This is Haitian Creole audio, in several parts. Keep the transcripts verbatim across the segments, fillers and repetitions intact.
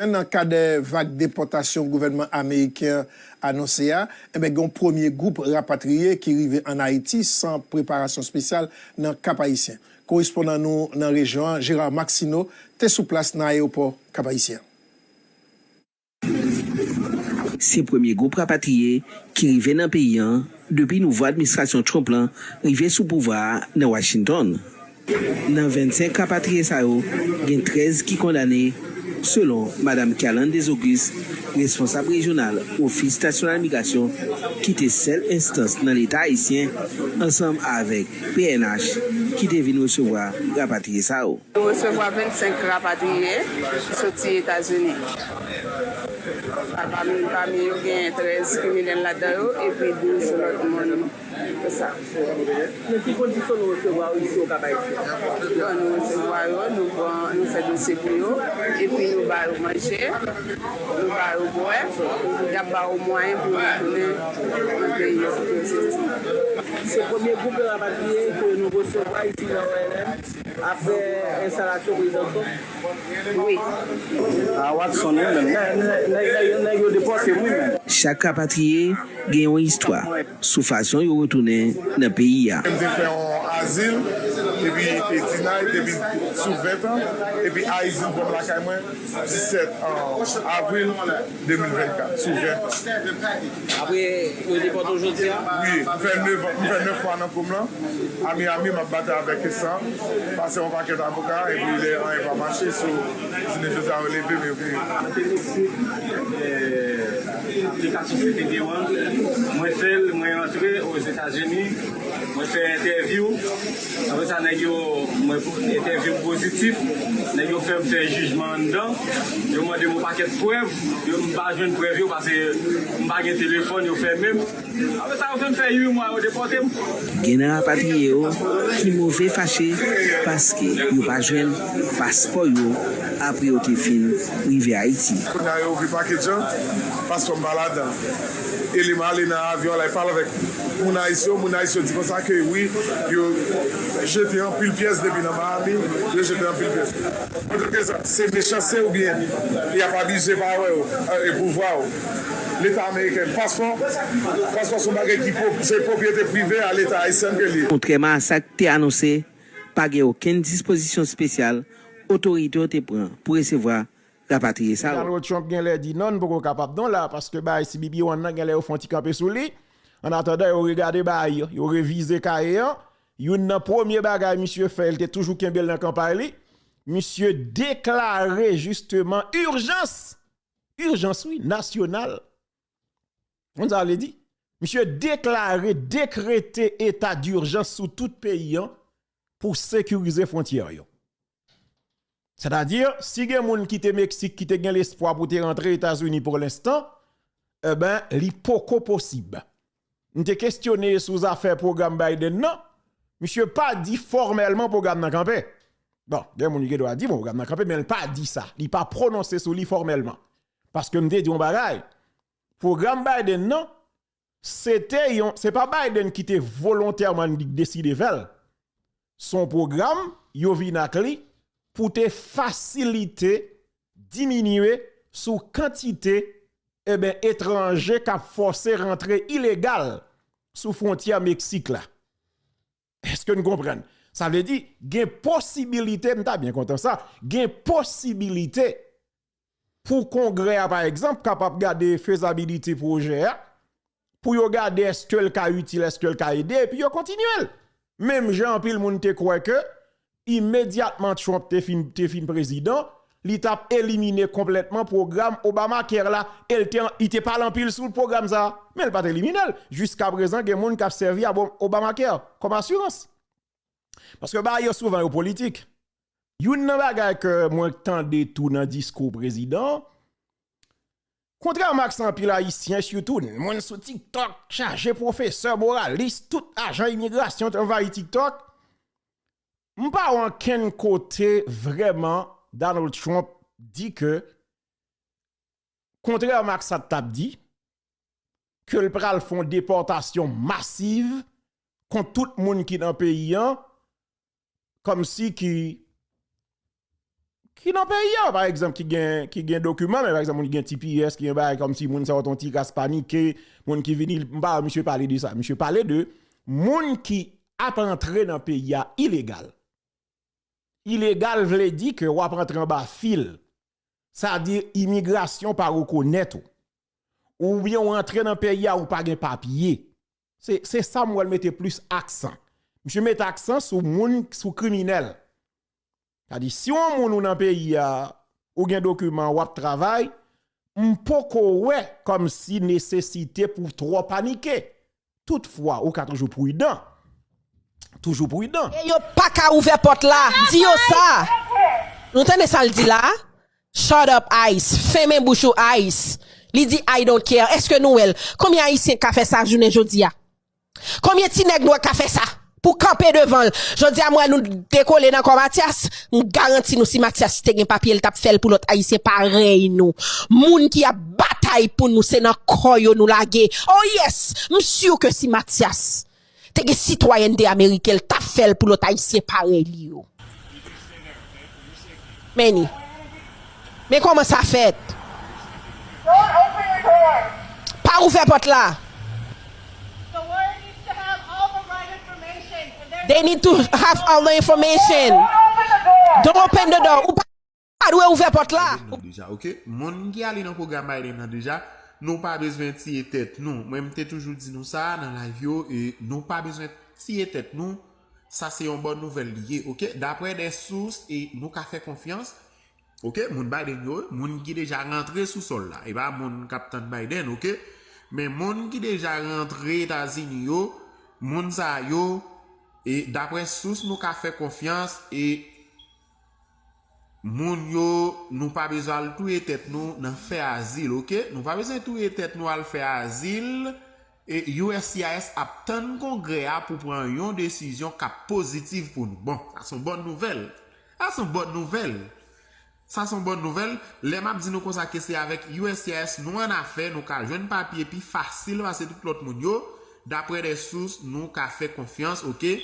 Nan kad vag depòtasyon gouvènman ameriken an anonse a, enben, gen yon premye gwoup rapatriye ki rive ann Ayiti san preparasyon espesyal nan Kap Ayisyen. Korespondan nou nan rejyon an, Gérard Maxineau, te sou plas nan ayewopò Kap Ayisyen an. Se premye gwoup rapatriye ki rive nan peyi an depi nouvo administrasyon Trump lan rive sou pouvwa a nan Washington. Nan vennsenk rapatriye sa yo, gen trèz ki kondane, selon Madam Kerlande Desauguste, responsab rejyonal Ofis Nasyonal Migrasyon, ki te sèl enstans nan Leta ayisyen, ansanm avèk P N H, ki te vin resevwa rapatriye sa yo. Nou resevwa vennsenk rapatriye ki soti Etazini. Pami, pami yo gen trèz kriminèl ladan yo, epi douz lòt moun. Se sa. Nan ki kondisyon nou resevwa yo isi o Kap Ayisyen? Bon, nou resevwa yo, nou pran, nou fè dosye pou yo, epi nou ba yo manje, nou ba yo bwè, y ap ba yo mwayen pou yo retounen nan peyi yo kote yo soti. Se premye gwoup de rapatriye ke nou resevwa isi nan O L M. Apre enstalasyon prezidan Trump. Wi. A Watson wi menm. Nèg yo depòte m wi menm. Chak rapatriye gen yon istwa sou fason yo retounen nan peyi a. M te fè yon azil, epi Dinay te vin sou ven tan, epi Ayiti pran m lakay mwen disèt avril de mil vennkat, sou ven. Apre, yo depòte w jodi a? Wi, m fè nèf, m fè nèf mwa nan prizon an. A Miami, m ap batay avèk sa. Pase yon pakèt avoka, epi lè anyen pa mache, so, jounen jodi a, yo leve m, yo vini. Mwen te Meksik, eh, aplikasyon C T D one, mwen fè l, mwen rantre Ozetazini, mwen fè entèvyou. Apre sa, nèg yo, mwen, entèvyou m pozitif, nèg yo fè m fè jijman anndan. Yo mande m yon pakèt prèv, yo, m pa jwenn prèv yo, paske m pa gen telefòn, yo fèmen m. Apre sa, yo fè m fè uit mwa, yo depòte m. Gen nan rapatriye yo ki move fache paske yo pa jwenn paspò yo apre yo te fin rive Ayiti. Kounye a, yo ouvri pakèt jan, paspò m pa ladan. E lè m ale nan avyon la, e pale avèk moun ayisyen yo, moun ayisyen yo di konsa ke wi, yo jete anpil pyès depi nan Miami, yo jete anpil pyès. Poutèt sa, se mechanste oubyen y ap abize pawè yo, e pouvwa yo? Leta ameriken, paspò, paspò se yon bagay ki pwop-, se pwopyete prive a Leta ayisyen ke li ye. Kontrèman a sa k te anonse, pa gen okenn dispozisyon espesyal otorite yo te pran pou resevwa rapatriye sa yo. Donald Trump genlè di non, n poko kapab non la, paske bagay C B P One nan genlè yo fè yon ti kanpe sou li. Annatandan, yo regade bagay yo, yo revize kaye an. Youn nan premye bagay misye fè, li te toujou kenbe l nan kanpay li. Misye deklare jisteman ijans, ijans wi, nasyonal. Konn sa vle di? Misye deklare, dekrete eta dijans sou tout peyi an pou sekirize fwontyè yo. Sètadi, si gen moun ki te Meksik ki te gen lespwa pou te rantre Etazini pou lenstan, enben, li poko posib. M te kestyone sou zafè pwogram Biden nan, misye pa di fòmèlman pwogram nan kanpe. Bon, gen moun ki gen dwa di, bon, pwogram nan kanpe, men l pa di sa. Li pa pwononse sou li fòmèlman. Paske m te di yon bagay, pwogram Biden nan, se te yon, se pa Biden ki te volontèman li deside fè l. Se yon pwogram yo vin ak li pou te fasilite, diminye sou kantite, enben, etranje k ap fòse rantre ilegal sou fwontyè Meksik la. Èske n konprann? Sa vle di, gen posibilite, m ta byen kontan sa, gen posibilite pou Kongrè a, pa egzanp, kapab gade fezabilite pwojè a, pou yo gade èske l ka itil, èske l ka ede, epi yo kontinye l. Menm jan anpil moun te kwè ke imedyatman Trump te fin, te fin prezidan, li t ap elimine konplètman pwogram Obamacare la, e l te, li te pale anpil sou pwogram sa a, men l pa t elimine l. Jiskaprezan, gen moun k ap sèvi ak Obamacare kòm asirans. Paske bagay yo souvan yo politik. Youn nan bagay ke mwen tande tou nan diskou prezidan an, kontrèman ak sa anpil Ayisyen, sitou moun sou TikTok, chaje pwofesè, moralis, tout ajan imigrasyon t anvayi TikTok, m pa wè ankenn kote vrèman Donald Trump di ke, kontrèman ak sa l t ap di, ke l pral fè yon depòtasyon masiv kont tout moun ki nan peyi an, kòmsi ki, ki nan peyi a, pa egzanp, ki gen, ki gen dokiman, men pa egzanp, moun ki gen T P S, ki gen bagay kòmsi moun sa yo t on ti ras panike, moun ki vini, m pa wè misye pale de sa. Misye pale de moun ki ap antre nan peyi a ilegal. Ilegal vle di ke w ap antre anba fil. Sa di imigrasyon pa rekonèt ou. Oubyen w antre nan peyi a, ou pa gen papye. Se, se sa m wè l mete plis aksan. Misye mete aksan sou moun, sou kriminèl. Sa di, si yon moun ou nan peyi a, ou gen dokiman, w ap travay, m poko wè kòmsi nesesite pou w twò panike. Toutfwa, ou ka toujou pridan. Toujou pridan. E yo pa ka ouvè pòt la. Di yo sa. Nou tande sa l di la? Shut up, ICE. Fèmen bouch ou, ICE. Li di, "I don't care." Èske nou wè l? Konbyen Ayisyen ka fè sa jounen jodi a? Konbyen ti nèg nwè ka fè sa? Pou kanpe devan l. Jodi a, m wè nou dekole nan kò Matyas. M garanti nou, si Matyas te gen papye, l t ap fè l pou lòt Ayisyen parèy nou. Moun ki ap batay pou nou, se nan kò yo nou lage. Oh yes! M si ke si Matyas te gen sitwayènte ameriken, l t ap fè l pou lòt Ayisyen parèy li yo. Men ni. Men kòman sa fèt? Pa ouvè pòt la. They need to have all the information. Don't open the door. Ou pa dwe ouvè pòt la. Biden nan deja, oke? Moun ki ale nan pwogram Biden nan deja, nou pa bezwen tiye tèt nou. Mwen, m te toujou di nou sa nan live yo, e nou pa bezwen tiye tèt nou. Sa se yon bòn nouvèl li ye, oke? Daprè de sous, e nou ka fè konfyans, oke? Moun Biden yo, moun ki deja rantre sou sòl la. E pa moun k ap tann Biden, oke? Men moun ki deja rantre Etazini yo, moun sa yo, e daprè sous nou ka fè konfyans, e moun yo, nou pa bezwen al touye tèt nou nan fè azil, oke? Nou pa bezwen touye tèt nou al fè azil. E U S C I S ap tann Kongrè a pou pran yon desizyon k ap pozitiv pou nou. Bon, sa se yon bòn nouvèl. Sa se yon bòn nouvèl. Sa se yon bòn nouvèl. Lè m ap di nou konsa ke se avèk U S C I S nou annafè, nou ka jwenn papye pi fasil pase tout lòt moun yo. Daprè de sous, nou ka fè konfyans, oke?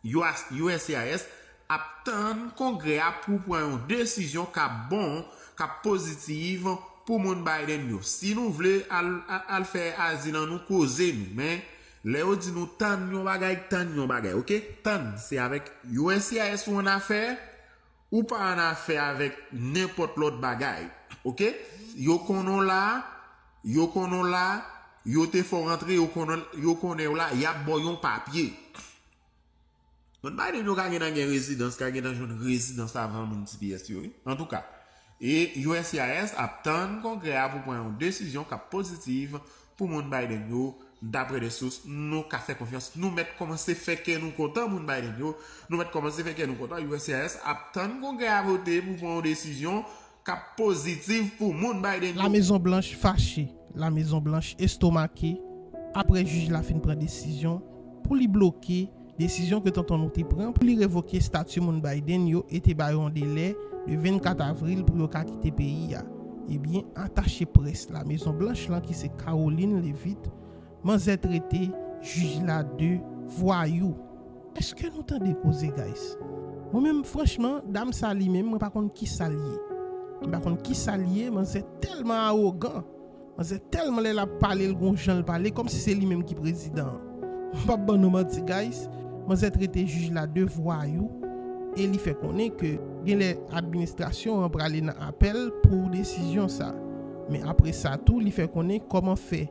U S C I S ap tann Kongrè a pou pran yon desizyon k ap bon, k ap pozitiv pou moun Biden yo. Si nou vle al, al, al fè azil an nou, koze nou. Men, lè yo di nou tann yon bagay, tann yon bagay, oke? Tann, se avèk U S C I S ou annafè, ou pa annafè avèk nenpòt lòt bagay, oke? Yo konnen w la, yo konnen w la, yo te fè w rantre, yo konnen, yo konnen w la, y ap ba w yon papye. Moun Biden yo ka gentan gen rezidans, ka gentan jwenn rezidans avan moun T P S yo, wi. Antouka, e U S C I S ap tann Kongrè a pou pran yon desizyon k ap pozitiv pou moun Biden yo, daprè de sous nou ka fè konfyans. Nou mèt kòmanse fè kè nou kontan, moun Biden yo. Nou mèt kòmanse fè kè nou kontan. U S C I S ap tann Kongrè a vote pou pran yon desizyon k ap pozitiv pou moun Biden yo. Lamezon Blanch fache. Lamezon Blanch estomake apre jij la fin pran desizyon pou li bloke desizyon ke tonton nou te pran pou li revoke estati moun Biden yo e te ba yo yon delè de vennkat avril pou yo ka kite peyi a. Ebyen, atache près Lamezon Blanch lan ki se Karoline Leavitt, manzè trete jij la de vwayou. Èske nou tande koze, guys? Mwen menm, franchman, dam sa li menm, mwen pa konn kisa l ye. Mwen pa konn kisa l ye, manzè tèlman awogan. Manzè tèlman lè l ap pale, l gon jan l pale, kòmsi se li menm ki prezidan an. M p ap ban nou manti, guys. Manzè trete jij la de vwayou e li fè konnen ke genlè administrasyon an prale nan apèl pou desizyon sa. Men apre sa tou, li fè konnen kòman fè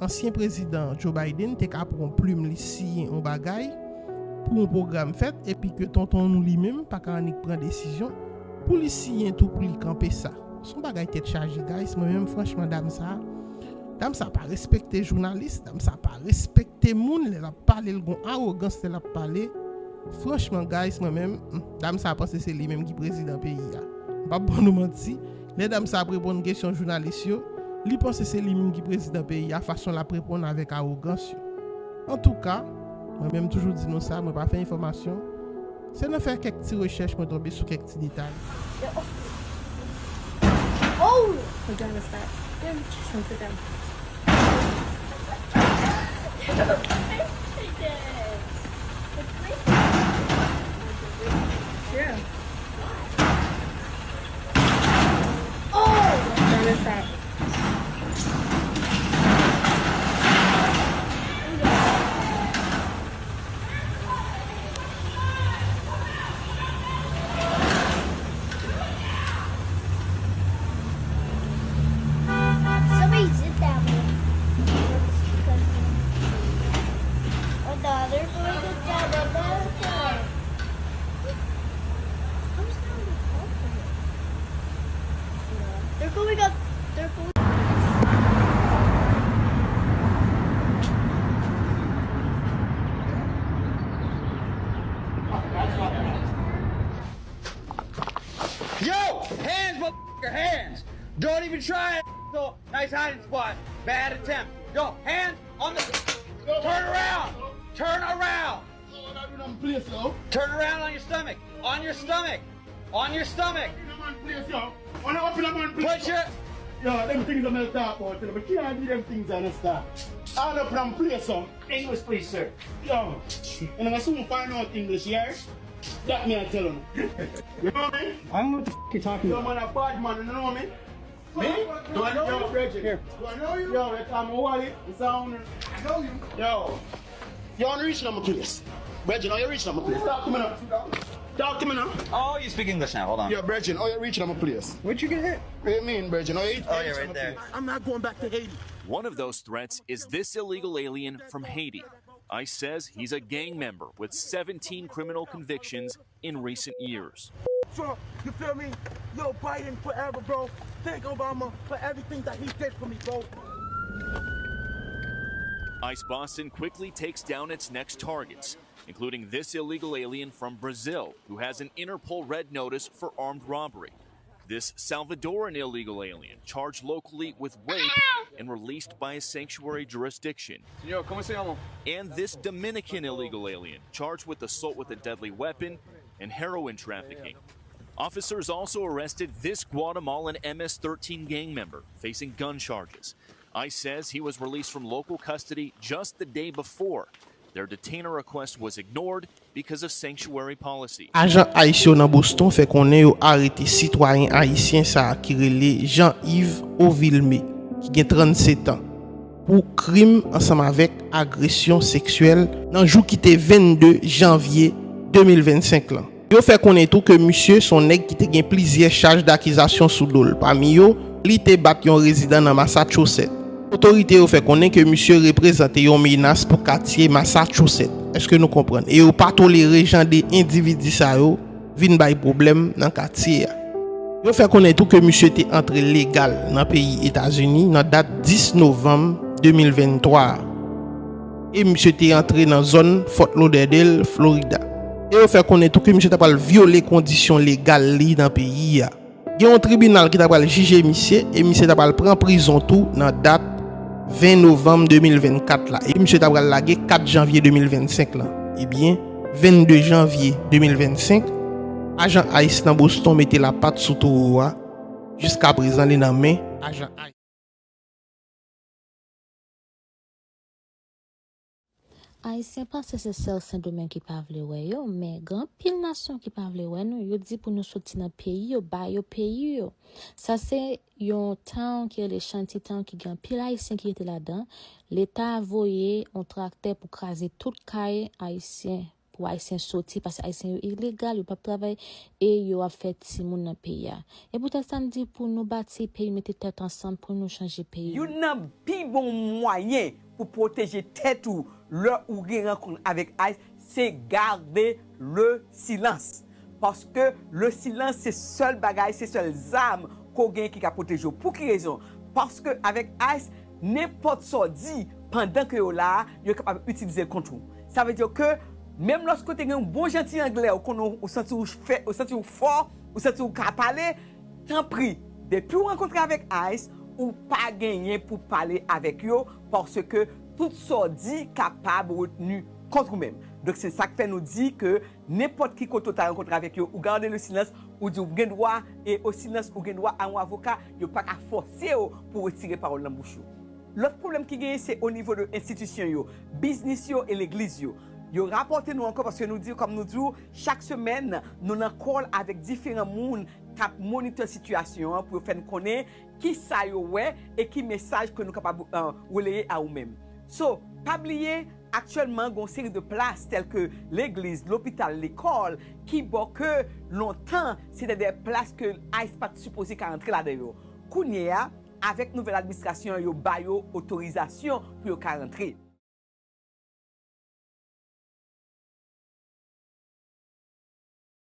ansyen prezidan Joe Biden te ka pran plim li siyen yon bagay pou yon pwogram fèt, epi ke tonton nou li menm pa ka annik pran desizyon pou li siyen tou pou li kanpe sa. Se yon bagay tèt chaje, guys. Mwen menm, franchman, dam sa, dam sa pa respekte jounalis, dam sa pa respekte moun, lè l ap pale, l gon awogans lè l ap pale. Franchman, guys, mwen menm, hmm, dam sa panse se li menm ki prezidan peyi a. M p ap ban nou manti, lè dam sa ap reponn kesyon jounalis yo, li panse se li menm ki prezidan peyi a, fason l ap reponn avèk awogans yo. Antouka, mwen menm toujou di nou sa, mwen pa fè enfòmasyon. Se nan fè kèk ti rechèch mwen tonbe sou kèk ti detay. Oh! We're done with that. Damn, just sit down. Yeah. Sa. Somebody did that one. Oh, the other boy did that. They're going up. They're going. Yo! Hands, motherfucker, hands! Don't even try it, asshole. Nice hiding spot. Bad attempt. Yo, hands on the. Turn around! Turn around! Turn around on your stomach! On your stomach! On your stomach! Put your. Yo, dem things a mi a talk bout, yuh know, but can't do dem things, yuh understand? All up in place, so. English, please, sir. Yo, yuh know, soon find out English, yuh hear? Dat mi a tell unu. Yuh know mi? I don't know what the f- you're talking about. Yo, man, a bad man, yuh know mi? Mi? Do I know you? Yo, Bridget. Here. Do I know you? Yo, it's, um, Wally. It's, um, I know you. Yo. Yo, unu reach inna mi place. Bridget, how yuh reach inna mi place? Talk to mi now. Talk to mi now. Oh, you speak English now. Hold on. Yo, Bridget, how yuh reach inna mi place? Where'd you get hit? What yuh mean, Bridget? How yuh, oh, you're right there. I'm not going back to Haiti. One of those threats is this illegal alien from Haiti. ICE says he's a gang member with seventeen criminal convictions in recent years. Trump, you feel me? Yo, Biden forever, bro. Thank Obama for everything that he did for me, bro. ICE Boston quickly takes down its next targets, including this illegal alien from Brazil who has an Interpol Red Notice for armed robbery. This Salvadoran illegal alien charged locally with rape and released by a sanctuary jurisdiction. Señor, ¿cómo se llama? And this Dominican illegal alien charged with assault with a deadly weapon and heroin trafficking. Officers also arrested this Guatemalan M S thirteen gang member facing gun charges. ICE says he was released from local custody just the day before. Their detainer request was ignored because of sanctuary policy. Ajan ICE yo nan Boston fè konnen yo arete sitwayen ayisyen sa a ki rele Jean-Yves Ovilmé, ki gen trannsetan, pou krim ansanm avèk agresyon seksyèl nan jou ki te vennde janvye de mil vennsenk lan. Yo fè konnen tou ke misye se yon nèg ki te gen plizyè chaj dakizasyon sou do l, pami yo, li te bat yon rezidan nan Massachusetts. Otorite yo fè konnen ke misye reprezante yon menas pou katye Massachusetts. Èske nou konprann? E yo pa tolere jan de endividi sa yo vin bay pwoblèm nan katye a. Yo fè konnen tou ke misye te antre legal nan peyi Etazini nan dat dis novanm de mil venntwa a. E misye te antre nan zòn Fort Lauderdale, Florida. E yo fè konnen tou ke misye ta pral vyole kondisyon legal li nan peyi a. Gen yon tribinal ki ta pral jije misye, e misye ta pral pran prizon tou nan dat ven novanm de mil vennkat la. E misye ta pral lage kat janvye de mil vennsenk lan. Ebyen, vennde janvye de mil vennsenk, ajan ICE nan Boston mete lapat sou towo a. Jiskaprezan, li nan men ajan ICE. Ayisyen panse se sèl Sendomeng ki pa vle wè yo, men gen anpil nasyon ki pa vle wè nou. Yo di pou nou soti nan peyi yo, ba yo peyi yo. Sa se yon town ki rele Shantytown ki gen anpil Ayisyen ki rete ladan. Leta voye yon traktè pou kraze tout kay Ayisyen, pou Ayisyen soti, paske Ayisyen yo ilegal, yo p ap travay e yo ap fè timoun nan peyi a. E poutèt sa, m di pou nou bati peyi, mete tèt ansanm pou nou chanje peyi. Youn nan pi bon mwayen pou pwoteje tèt ou lè ou gen rankont avèk ICE, se gade le silans. Paske le silans se sèl bagay, se sèl zam ke w gen ki ka pwoteje w. Pou ki rezon? Paske avèk ICE, nenpòt sa w di pandan ke yo la a, yo kapab itilize l kont ou. Sa vle di ke menm lòske w te gen yon bon jan ti anglè, ou konnen w santi w fè, ou santi w fò, ou santi w ka pale, tanpri, depi w rankontre avèk ICE, ou pa genyen pou pale avèk yo, paske tout sa w di kapab retni kont ou menm. Donk, se sa k fè nou di ke nenpòt ki kote w ta rankontre avèk yo, ou gade le silans, ou di w gen dwa, e o silans, ou gen dwa a yon avoka, yo pa ka fòse w pou w retire pawòl nan bouch ou. Lòt pwoblèm ki genyen, se o nivo de enstitisyon yo, biznis yo e legliz yo. Yo rapòte nou ankò paske nou di, kòm nou di w, chak semèn, nou nan call avèk diferan moun k ap monitè sitiyasyon an pou yo fè n konnen ki sa yo wè e ki mesaj ke nou kapab, euh, releye a ou menm. So, pa bliye, aktyèlman, gen yon seri de plas tèl ke legliz, lopital, lekòl, ki bò ke lontan se te de plas ke ICE pa t sipoze ka rantre ladan yo. Kounye a, avèk nouvèl administrasyon an, yo ba yo otorizasyon pou yo ka rantre.